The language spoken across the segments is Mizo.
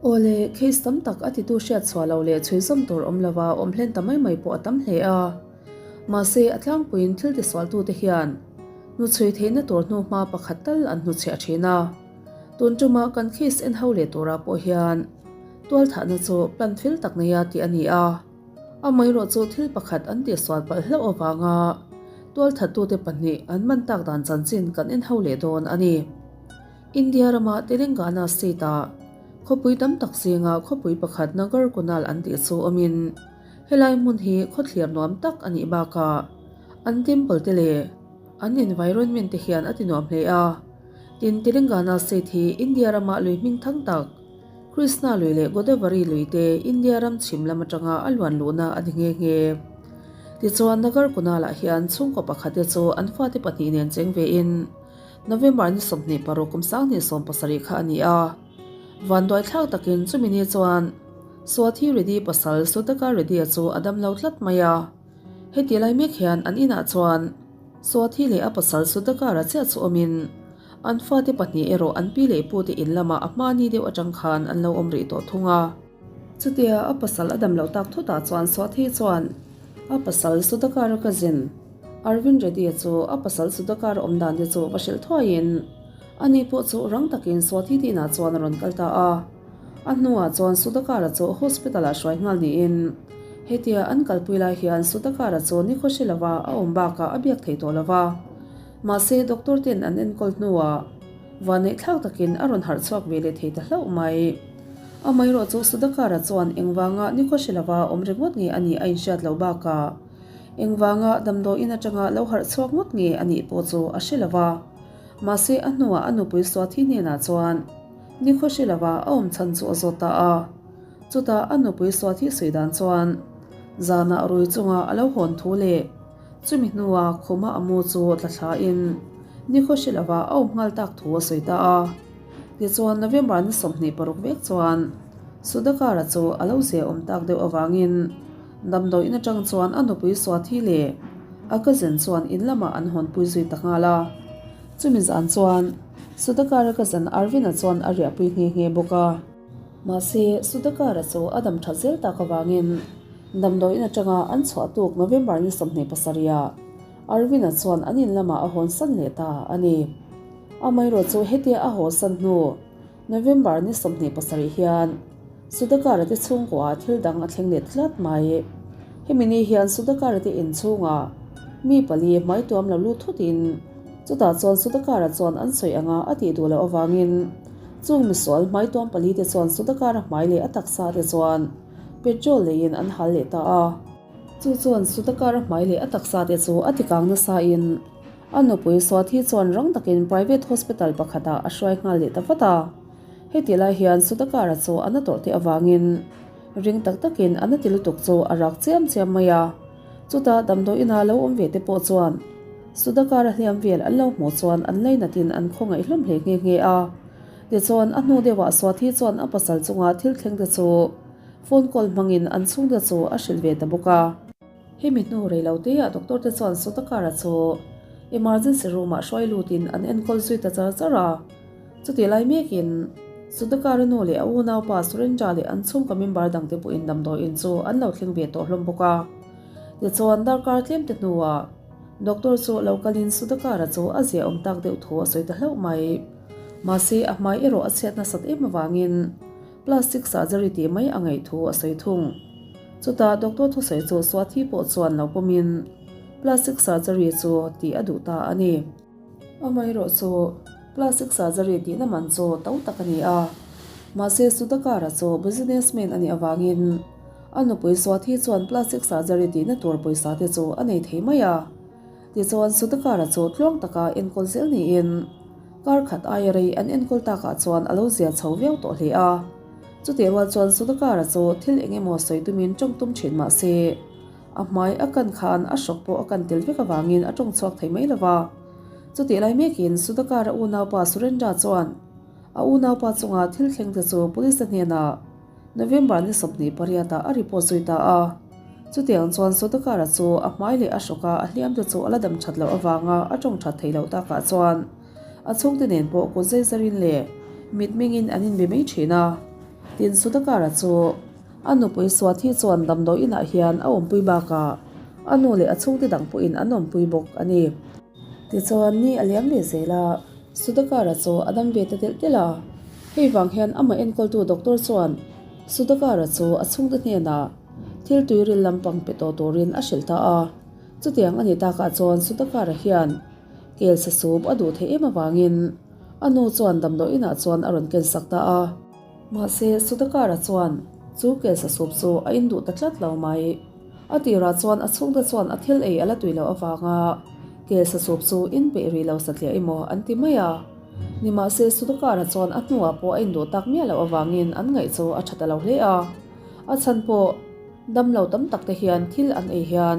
Awle, case tam tak a titu hriat chhuah loh leh chhui zawm tur awm lova awm hlen ta mai mai pawh a tam hle a. Mahse, a tlangpuiin thil tisualtute hian hnuchhui theihna tur hnuhma pakhat tal an hnuchhiah thin a. Tun tuma kan case en ho leh turah pawh hian tualthahna chu plan fel tak neia tih a ni a. Amaherawhchu thil pakhat an tihsual palh hlauh avanga tualthattute pahnih an man tak dan chanchin kan en ho leh dawn a ni. India rama Telangana state-ah khawpui tam tak zinga khawpui pakhat Nagarkunal an tih chu awmin helai hmun hi khawthlir nuam tak a nih bakah an temple te leh an environment te hian a ti nuam hle a. Tin, Telangana state hi India rama lui hming thang tak Krishna lui leh Godavari lui te India ram chhim lam atanga a luan luhna a ni nghe nghe. Tichuan, Nagarkunal-ah hian chhungkaw pakhat te chu an fate pahnih nen cheng vein November ni 26 kum 2017 kha a ni a. Vanduaithlak takin chumi ni chuan Swathi Reddy pasal Sudhakar Reddy-a chu a dam lo tlat mai a. Heti lai mek hian an inah chuan Swathi leh a pasal Sudhakar-a chiah chu awmin an fate pahnih erawh an pi leh pute in lamah a hmani deuh atang khan an lo awm rih tawh thung a. Chutia a pasal a dam loh tak thutah chuan Swathi chuan a pasal Sudhakar-a cousin Arvind Reddy-a chu a pasal Sudhakar awm dan te chu va hrilh thuaiin ani pawh chu rang takin Swathi te inah chuan a rawn kal ta a. A hnuah chuan Sudhakar-a chu hospital-ah hruai nghal niin hetia an kalpui lai hian Sudhakar-a chu nikhaw hre lova a awm bakah a biak thei tawh lova. Mahse doctor ten an enkawl hnuah vanneih thlak takin a rawn harh chhuak ve leh thei ta hlauh mai. Amaherawh chu Sudhakar-a chuan engvanga nikhaw hre lova awm ringawt nge a nih a inhriat loh bakah Engvanga damdawiin atanga lo harh chhuak ngawt nge a nih pawh chu a hre lo va. Mahse a hnuah a nupui Swathi hnenah chuan nikhaw hre lova a awm chhan chu a zawt ta a. Chutah a nupui Swathi sawi dan chuan zanah rui chunga a lo hawn thu leh chumi hnua khuma a mu chu tla thlain nikhaw hre lova a awm nghal tak thu a sawi ta a. Tichuan November ni 26 vek chuan Sudhakara chu a lo zia awm tak deuh avangin Damdawiin atang chuan a nupui Swathi leh a cousin chuan in lamah an hawnpui zui ta nghal a. Chumi zan chuan Sudhakara cousin Arvin-a chuan a riahpui nghe nghe bawk a. Mahse, Sudhakara chu a dam tha zel tak avangin damdawiin atanga an chhuah tuk November ni 27 ah Arvin-a chuan an in lamah a hawnsan leh ta a ni. Amaherawh chu hetia a hawnsan hnu November ni 27 hian Sudhakara te chhungkuaah thil dang a thleng leh tlat mai. Hemi ni hian Sudhakara te inchhungah mi pali hmai tuam lo lut thutin chutah chuan Sudhakara chuan an sawi anga a tih duh loh avangin chung misual hmai tuam pali te chuan Sudhakara hmai leh a taksa te chuan petrol leiin an hal leh ta a. Chu chuan Sudhakara hmai leh a taksa te chu a tikang nasain a nupui Swathi chuan rang takin private hospital pakhatah a hruai nghal leh ta vat a. Heti lai hian Sudhakara chu a na tawh teh avangin ring tak takin a na ti lutuk chu a rak chiam chiam mai a. Chutah damdawiina lo awm ve te pawh chuan Sudhakara hliam vel an lo hmuh chuan an lainatin an khawngaih hlawm hle nghe nghe a. Tichuan a hnu deuhah Swathi chuan a pasal chunga thil thleng te chu phone call hmangin an chhungte chu a hrilh ve ta bawk a. Hemi hnu rei lo teah doctor te chuan Sudhakara chu emergency room ah hruai lutin an enkawl zui ta char char a. Chutih lai mekin Sudhakara nu leh a unaupa Surendra leh an chhungkaw member dangte pawhin damdawiin chu an lo thleng ve tawh hlawm bawk a. Tichuan darkar tlemte hnuah doctor chu lo kalin Sudhakara chu a ziaawm tak deuh thu a sawi ta hlauh mai. Mahse a hmai erawh a chhiat nasat em avangin plastic surgery tih mai a ngaih thu a sawi thung. Chutah doctor thusawi chu Swathi pawh chuan lo pawmin plastic surgery chu tih a duh ta a ni. Amaherawh chu plastic surgery tihna man chu to tak a ni a, mahse Sudhakara chu businessman a nih avangin a nupui Swathi chuan plastic surgery tihna tur pawisa te chu a nei thei mai a. Tichuan Sudhakara chu tluang taka enkawl zel niin kar khat aia rei an enkawl takah chuan a lo zia chho viau tawh hle a. Chutih rual chuan Sudhakara chu thil eng emaw sawi tumin tawng tum thin mah se, a hmai a kan khan a hrawk pawh a kan tel vek avangin a tawng chhuak thei mai lo va. Chutih lai mekin Sudhakara unaupa Surendra chuan a unaupa chunga thil thleng te chu police te hnenah November ni 28 ah a report zui ta a. Chutiang chuan Sudhakara chu a hmai leh a hrawka a hliam te chu a la dam that loh avanga a tawng that theih loh takah chuan a chhungte nen pawh kut zai zarin leh mitmengin an inbe mai thin a. Tin, Sudhakar-a chu a nupui Swathi chuan damdawi inah hian a awmpui bakah a nu leh a chhungte dang pawhin an awmpui bawk a ni. Tichuan, ni a liam ve zel a, Sudhakar-a chu a dam ve ta telh telh a. Hei vang hian amah enkawltu doctor chuan Sudhakar-a chu a chhungte hnenah thil tuiril lampang pe tawh turin a hrilh ta a. Chutiang a nih takah chuan Sudhakar-a hian kel sa sup a duh theih em avangin a nu chuan damdawi inah chuan a rawn ken sak ta a. Mahse, Sudhakar-a chuan chu kel sa sup chu a induh ta tlat lo mai. A tirah chuan a chhungte chuan a thil ei a la tui loh avanga kel sa sup chu in peih rih lo satliah emaw an ti mai a. Nimahse, Sudhakar-a chuan a hnuah pawh a induh tak miah loh avangin an ngaih chu a tha ta lo hle a. A chhan pawh damlo tam tak te hian thil an ei hian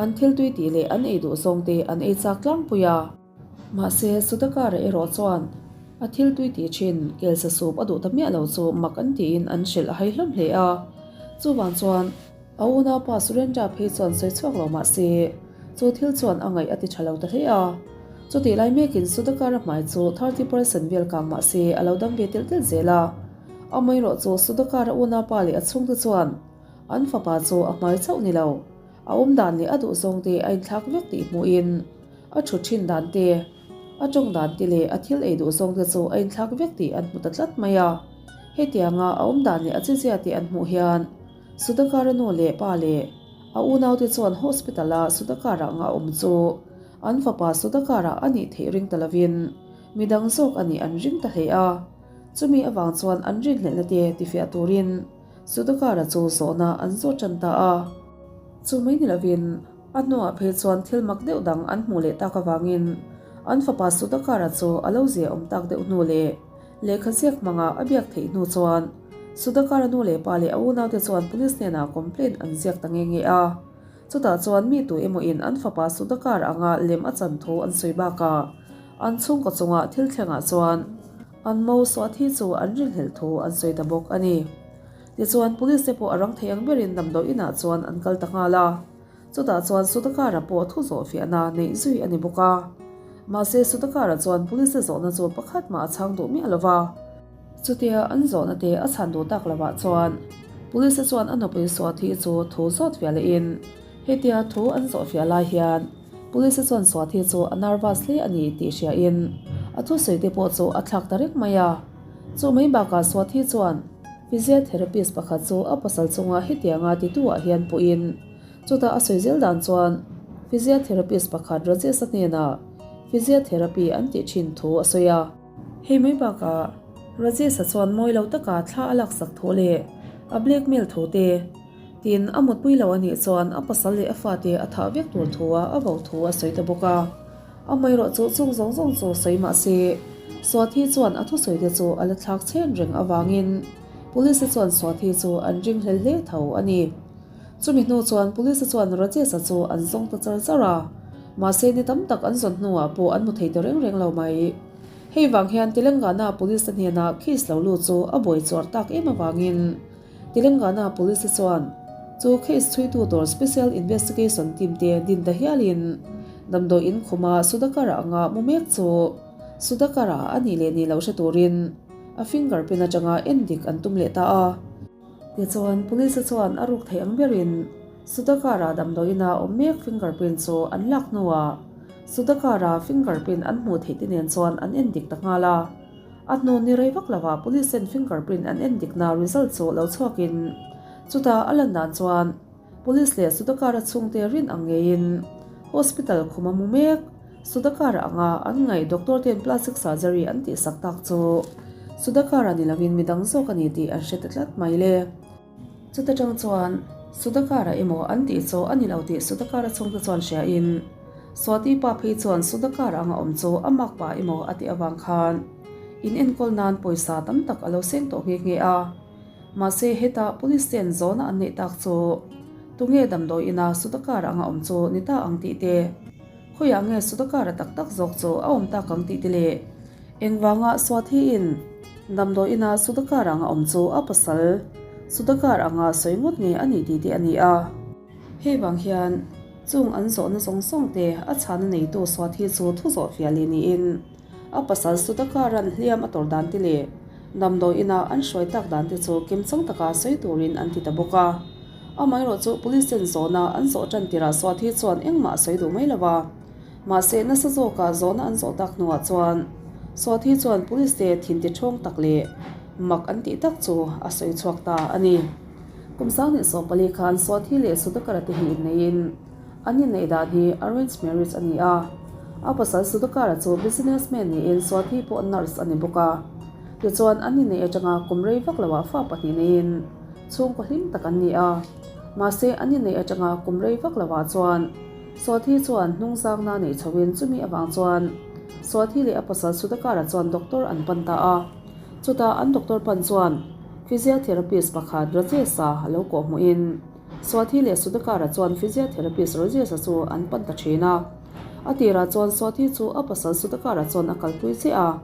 an thil tui tih leh an ei duh zawng te an ei chak tlangpui a. Mahse, Sudhakar-a erawh chuan a thil tui tih thin kel sa sup a duh ta miah lo chu mak an tiin an hrilh a hai hlawm hle a. Chuvang chuan a unaupa Surendra phei chuan sawi chhuak lo mah se, chu thil chuan a ngaih a ti tha lo ta hle a. Chutih lai mekin Sudhakar-a hmai chu 30% vel kang mah se a lo dam ve telh telh zel a. Amaherawh chu Sudhakar-a unaupa leh a chhungte chuan an fapa chu a hmai chauh ni lo, a awm dan leh a duh zawng te a inthlak vek tih hmuhin a thut thin dan te, a tawng dan te leh a thil ei duh zawng te chu a inthlak vek tih an hmu ta tlat mai a. Hetianga a awm dan leh a chezia te an hmuh hian Sudhakar-a nu leh pa leh a unaute chuan hospital-a Sudhakar-a anga awm chu an fapa Sudhakar-a a nih theih ring ta lovin midang zawk a nih an ring ta hle a. Chumi avang chuan an rinhlelhna te tifiah turin Sudhakar-a chu zawhna an zawt tan ta a. Chu mai ni lovin a hnuah phei chuan thil mak deuh dang an hmuh leh tak avangin an fapa Sudhakar-a chu a lo zia awm tak deuh hnu leh lehkha ziak hmanga a biak theih hnu chuan Sudhakar-a nu leh pa leh a unaute chuan police hnenah complaint an ziak ta nghe nghe a. Chutah chuan mi tu emawin an fapa Sudhakar anga lem a chan thu an sawi bakah an chhungkaw chunga thil thlengah chuan an mo Swathi chu an rinhlelh thu an sawi ta bawk a ni. Tichuan, police te pawh a rang thei ang berin damdawi inah chuan an kal ta nghal a. Chutah chuan Sudhakar-a pawh thu zawh fiahna neih zui a ni bawk a. Mahse, Sudhakar-a chuan police te zawhna chu pakhat mah a chhang duh miah lo va. Chutia an zawhna te a chhan duh tak lovah chuan police te chuan a nupui Swathi chu thu zawt fiah lehin hetia thu an zawh fiah lai hian police te chuan Swathi chu a nervous hle a ni tih hriain a thusawi te pawh chu a thlak ta reng mai a. Chu mai bakah Swathi chuan Physiotherapist pakhat chu a pasal chunga hetianga titu-ah hian pawhin chutah a sawi zel dan chuan Physiotherapist pakhat Rajesh-a hnenah Physiotherapy an tih thin thu a sawi a. Hei mai bakah Rajesh-a chuan mawi lo taka thla a laksak thu leh a blackmail thu te, tin a mutpui lo a nih chuan a pasal leh a fate a thah vek tur thua a vo thu a sawi ta bawk a. Amaherawh chu chung zawng zawng chu sawi mah se, Swathi chuan a thusawi te chu a la thlak chhen reng avangin Police te chuan Swathi chu an ring hlel hle tho a ni. Chumi hnu chuan Police te chuan Rajesh-a chu an zawng ta char char a, mahse ni tam tak an zawn hnuah pawh an hmu thei ta reng reng lo mai. Hei vang hian Telangana Police te hnenah case lo lut chu a buai chuar tak em avangin Telangana Police te chuan chu case chhuitu tur Special Investigation Team te din ta hialin damdawi in khuma Sudhakar-a anga mu mek chu Sudhakar-a a nih leh nih loh hre turin a finger print atanga en dik an tum leh ta a. Tichuan Police te chuan a ruk theih ang berin Sudhakar-a damdawi ina awm mek finger print chu an lak hnuah Sudhakar-a finger print an hmuh theih te nen chuan an en dik ta nghal a. A hnu ni rei vak lovah police ten fingerprint an en dikna result chu lo chhuakin chutah a lan dan chuan police leh Sudhakar-a chhungte rin ang ngeiin hospital khum a mu mek. Sudhakar-a anga an ngaih doctor ten plastic surgery an tihsak tak chu Sudhakar-a ni lovin midang zawk a ni tih an hre ta tlat mai le. Chuta tang chuan Sudhakar-a emaw an tih chu a ni lo tih Sudhakar-a chhungte chuan hriain Swati pa phei chuan Sudhakar-a anga awm chu a mak pa emaw a tih avang khan in enkawl nan pawisa tam tak a lo seng tawh nghe nghe a. Mahse heta police ten zawhna an neih tak chu tunge damdawi ina Sudhakar-a anga awm chu ni ta ang tih te, Khawiah nge Sudhakar-a tak tak zawk chu a awm tak ang tih te leh engvanga Swathiin damdawi ina Sudhakar anga awm chu a pasal Sudhakar anga sawi ngawt nge a nih tih te a ni a. Hei vang hian chung an zawhna zawng zawng te a chhana neitu Swathi chu thu zawh fiah leh niin a pasal Sudhakar-a'n hliam a tawrh dan te leh. Damdawi ina an hruai tak dan te chu kimchang taka sawi turin an ti ta bawk a. Amaherawhchu police ten zawhna an zawh tan tirah Swathi chuan engmah a sawi duh mai lo va. Mahse nasa zawka zawhna an zawh tak hnuah chuan Swathi chuan police te thin ti ṭhawng tak leh mak an tih tak chu a sawi chhuak ta a ni. Kum 2014 khan Swathi leh Sudhakara te hi inneiin An inneih dan hi arranged marriage a ni a, a pasal Sudhakara chu businessman niin Swathi pawh nurse a ni bawk a. Tichuan an inneih atanga kum rei vak loah fa pahnih neiin chhungkaw hlim tak an ni a. Mahse an inneih atanga kum rei vak loah chuan Swathi chuan hnungzangna neih chhoin chumi avang chuan Swathi leh a pasal Sudhakara chuan doctor an pan ta a. Chutah an doctor pan chuan physiotherapist pakhat Rajesh-a a lo kawhhmuhin, Swathi leh Sudhakara chuan physiotherapist Rajesh-a chu an pan ta thin a. A tirah chuan Swathi chu a pasal Sudhakara chuan a kalpui chiah a.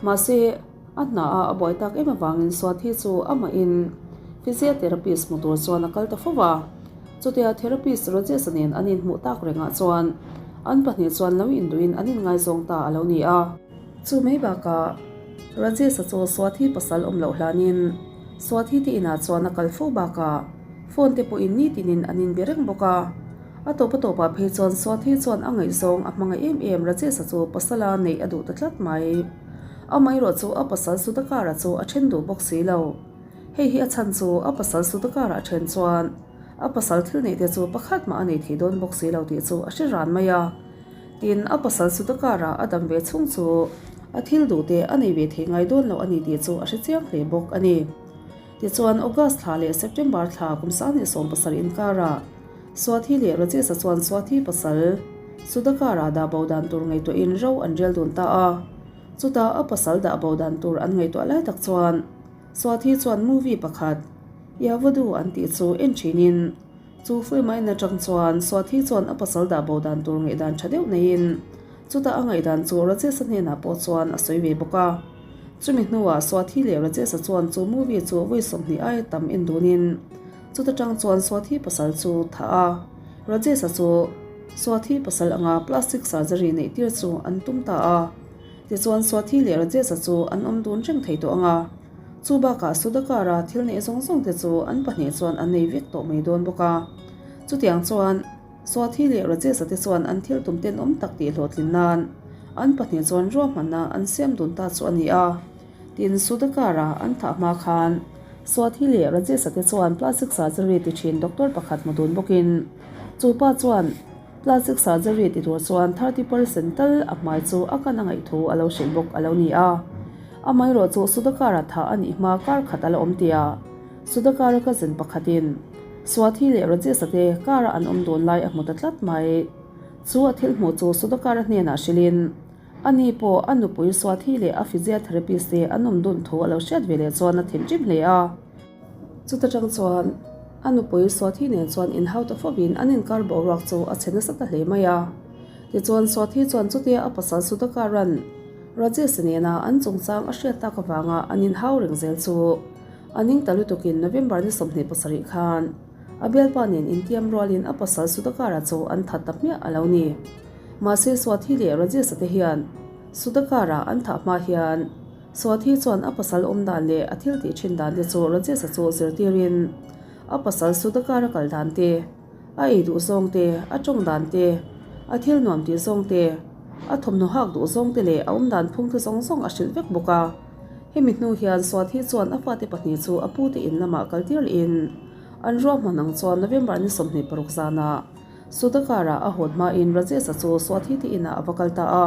Mahse, a hnaah a buai tak em avangin Swathi chu amahin physiotherapist hmu tur chuan a kal ta fo va. Chutia therapist Rajesh-a nen an inhmuh tak rengah chuan an pahnih chuan lo induhin an inngaizawng ta a lo ni a. Chu mai bakah Rajesh-a chu Swathi pasal awm loh hlanin Swathi te inah chuan a kal fo bakah phone te pawhin nitinin an inbe reng bawk a. A tawp a tawpah phei chuan Swathi chuan a ngaihzawng a hmangaih em em Rajesh-a chu pasala neih a duh ta tlat mai. Amaherawh chu a pasal Sudhakar-a chu a then duh bawk si lo. Hei hi a chhan chu a pasal Sudhakar-a a then chuan a pasal thil neih te chu pakhat mah a nei thei dawn bawk si lo tih chu a hre ran mai a. Tin, a pasal Sudhakar-a a dam ve chhung chu a thil duh te a nei ve thei ngai dawn lo a ni tih chu a hre chiang hle bawk a ni. Tichuan, August thla leh September thla kum 2017 inkarah Swathi leh Rajesh-a chuan Swathi pasal Sudhakar-a dah bo dan tur ngaihtuahin ro an rel dun ta a. Chutah a pasal dah bo dan tur an ngaihtuah lai tak chuan Swathi chuan movie pakhat Yavadu an tih chu en thinin, Chu film a en atang chuan Swathi chuan a pasal dah bo dan tur ngaihdan tha deuh neiin chutah a ngaihdan chu Rajesh-a hnenah pawh chuan a sawi ve bawk a. Chumi hnuah Swathi leh Rajesh-a chuan chu movie chu vawi 20 aia tam en dunin chuta tang chuan Swathi pasal chu thah a, Rajesh-a chu Swathi pasal anga plastic surgery neih tir chu an tum ta a. Tichuan Swathi leh Rajesh-a chu an awm dun reng thei tawh ang a. Chu bakah Sudhakara thil neih zawng zawng te chu an pahnih chuan an nei vek tawh mai dawn bawk a. Chutiang chuan Swathi leh Rajesh-a te chuan an thil tum tenawm tak tih hlawhtlin nan an pahnih chuan ruahmanna an siam dun ta chu a ni a. Tin, Sudhakara an thah hma khan Swathi leh Rajesh-a te chuan plastic surgery ti thin doctor pakhat hmu dun bawkin chu pa chuan plastic surgery ti tur chuan 30 percent tal a hmai chu a kan a ngaih thu a lo hrilh bawk a lo ni a. Amaherawh chu Sudhakara thah a nih hma kar khat a la awm tia Sudhakara cousin pakhatin Swathi leh Rajesh-a te kara an awm dun lai a hmu ta tlat mai. Chu a thil hmuh chu Sudhakara hnenah hrilhin ani pawh a nupui Swathi leh a physiotherapist te an awm dun thu a lo hriat ve leh chuan a thinrim hle a. Chuta tang chuan a nupui Swathi nen chuan inhau ta fovin an inkar boruak chu a chhe nasa ta hle mai a. Tichuan Swathi chuan chutia a pasal Sudhakara'n Rajesh nena an chungchang a hriat tak avanga an inhau reng zel chu a ning ta lutukin November ni 27 khan a bialpa nen intiam rualin a pasal Sudhakara chu an that ta hmiah a lo ni. Mahse Swathi leh Rajesh-a te hian Sudhakara an thah hma hian Swathi chuan a pasal awm dan leh a thil tih thin dan te chu Rajesh-a chu zirtirin a pasal Sudhakara kal dan te A ei duh zawng te, a tawng dan te, a thil nuam tih zawng te, a thawmhnaw hak duh zawng te leh a awm dan phung te zawng zawng a hrilh vek bawk a. Hemi hnu hian Swathi chuan a fate pahnih chu a pute in lamah kal tir lehin an ruahman ang chuan November ni 26 zanah Sudhakar-ah a hawn hmain Rajesh-a chu Swathi te inah a va kal ta a.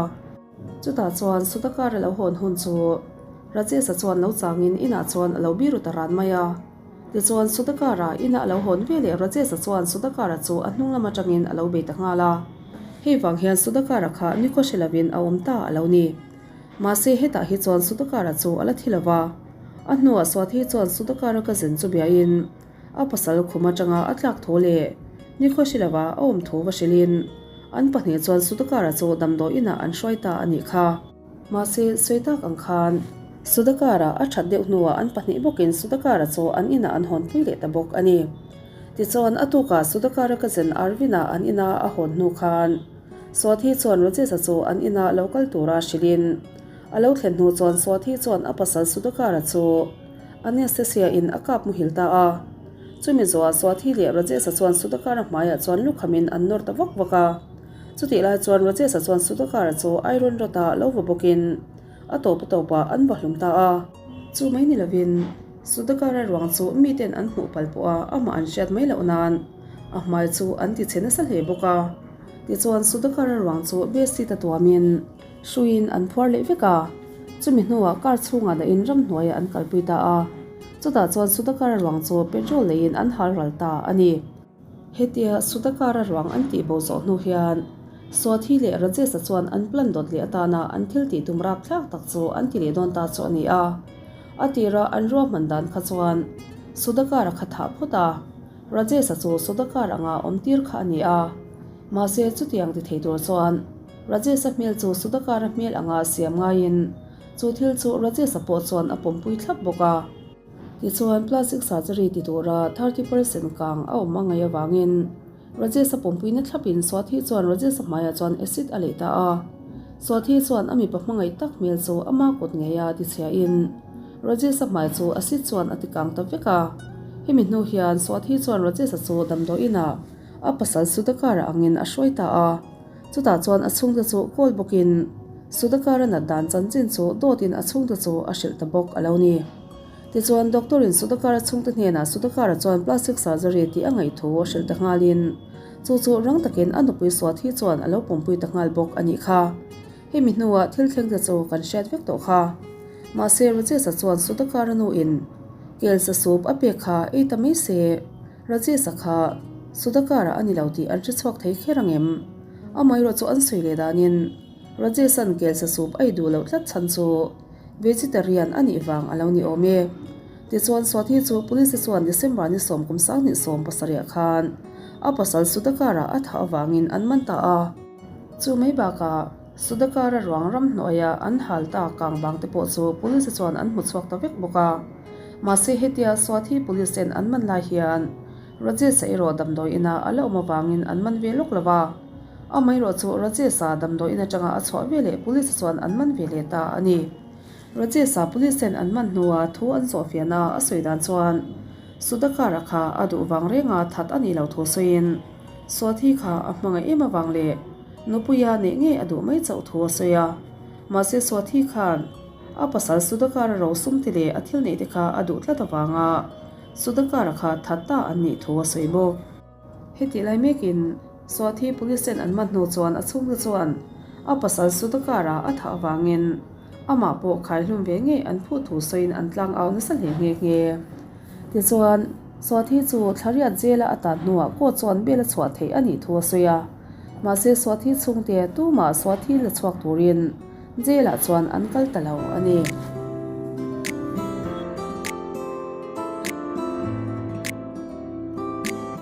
Chutah chuan Sudhakar-a lo hawn hun chu Rajesh-a chuan lo changin inah chuan a lo biru ta ran mai a. Tichuan, Sudhakara inah a lo hawn ve leh Rajesh-a chuan Sudhakara chu a hnung lam atangin a lo bei ta nghal a. Hei vang hian Sudhakara kha nikhaw hre lovin a awm ta a lo ni. Mahse, hetah hi chuan Sudhakara chu a la thi lo va. A hnuah Swathi chuan Sudhakara cousin chu biain a pasal khum atanga a tlak thu leh nikhaw hre lova a awm thu va hrilhin an pahnih chuan Sudhakara chu damdawi inah an hruai ta a nih kha. Mahse, sawi tak ang khan Sudhakara a that deuh hnuah an pahnih bawkin Sudhakara chu an inah an hawnpui leh ta bawk a ni. Tichuan, a tukah Sudhakara cousin Arvin-a an ina a hawn hnu khan Swathi chuan Rajesh-a chu an ina lo kal tura hrilhin. A lo thlen hnu chuan Swathi chuan a pasal Sudhakar-a chu Anaesthesia in a kap muhil ta a. Chumi zawhah Swathi leh Rajesh-a chuan Sudhakar-a hmaiah chuan lukhamin an nawr ta vak vak a. Chutih lai chuan Rajesh-a chuan Sudhakar-a chu iron rod-ah lo va bawkin a tawp a tawpah an va hlum ta a. Chu mai ni lovin Sudhakar-a ruang chu miten an hmuh palh pawh a, amah an hriat mai loh nan a hmai chu an tichhe nasa hle bawk a. Tichuan Sudhakar-a ruang chu bedsheet a tuamin Hruiin an phuar leh vek a, chumi hnuah car chhungah dahin ramhnuaiah an kalpui ta a, chutah chuan Sudhakar-a ruang chu petrol leiin an hal ral ta a ni. Hetia Sudhakar-a ruang an tih bo zawh hnu hian Swathi leh Rajesh-a chuan an plan dawt leh atana an thil tih tum rapthlak tak chu an ti leh dawn ta chu a ni a, a tira an ruahman dan kha chuan Sudhakar-a kha thah phawt a, Rajesh-a chu Sudhakar anga awm tir kha a ni a, mahse chutiang ti thei tur chuan Rajesh-a hmel chu Sudhakar-a hmel anga siam ngaiin chu thil chu Rajesh-a pawh chuan a pawmpui thlap bawk a. Tichuan, plastic surgery ti tura 30% kang a awm a ngaih avangin Rajesh-a pawmpuina thlapin Swathi chuan Rajesh-a hmaiah chuan acid a leih ta a. Swathi chuan a mipa hmangaih tak hmel chu ama kut ngeia tichhiain Rajesh-a hmai chu acid chuan a tikang ta vek a. Hemi hnu hian Swathi chuan Rajesh-a chu damdawiinah a pasal Sudhakar-a angin a hruai ta a. Chutah chuan a chhungte chu kawl bawkin Sudhakar-a nat dan chanchin chu dawtin a chhungte chu a hrilh ta bawk a lo ni. Tichuan doctor-in Sudhakar-a chhungte hnenah Sudhakar-a chuan plastic surgery tih a ngaih thu a hrilh ta nghalin chu chu rang takin a nupui Swathi chuan a lo pawmpui ta nghal bawk a nih kha. Hemi hnuah thil thlengte chu kan hriat vek tawh kha. Mahse Rajesh-a chuan Sudhakar-a nuin kelsa soup a pek kha ei ta mai se. Rajesh-a kha Sudhakar-a a ni lo tih an hre chhuak thei kher ang em? Amaherawh chu an sawi leh danin Rajesh-a'n kelsa soup a ei duh loh tlat chhan chu vegetarian a nih vang a lo ni awm e. Tichuan Swathi chu police-te chuan December ni 10 2017 khan a pasal Sudhakar-a a thah avangin an man ta a. Chu mai bakah Sudhakar-a ruang ramhnuaia an hal ta kang vang te pawh chu police-te chuan an hmu chhuak ta vek bawk a. Mahse hetia Swathi police ten an man lai hian Rajesh-a erawh damdawi inah a la awm avangin an man ve lawk lo va. Amaherawh chu Rajesh-a damdawi in atanga a chhuah ve leh police chuan an man ve leh ta a ni. Rajesh-a police ten an man hnua thu an zawh fiahna a sawi dan chuan Sudhakar-a kha a duh vang renga that a nih loh thu sawiin Swathi kha a hmangaih em avang leh nupuia neih ngei a duh mai chauh thu a sawi a. Mahse Swathi khan A pasal Sudhakar-a rosum te leh a thil neih te kha a duh tlat avanga Sudhakar-a kha that ta an nih thu a sawi bawk. Hetih lai mekin Swathi Police ten an man hnu chuan a chhungte chuan a pasal Sudhakar-a a thah avangin amah pawh khaihlum ve ngei an phut thu sawiin an tlang au nasa hle nghe nghe. Tichuan, Swathi chu thlariat jail-a a tan hnuah court chuan bail a chhuah theih a nih thu a sawi a. Mahse Swathi chhungte tumah Swathi la chhuak turin Jail-ah chuan an kal ta lo a ni.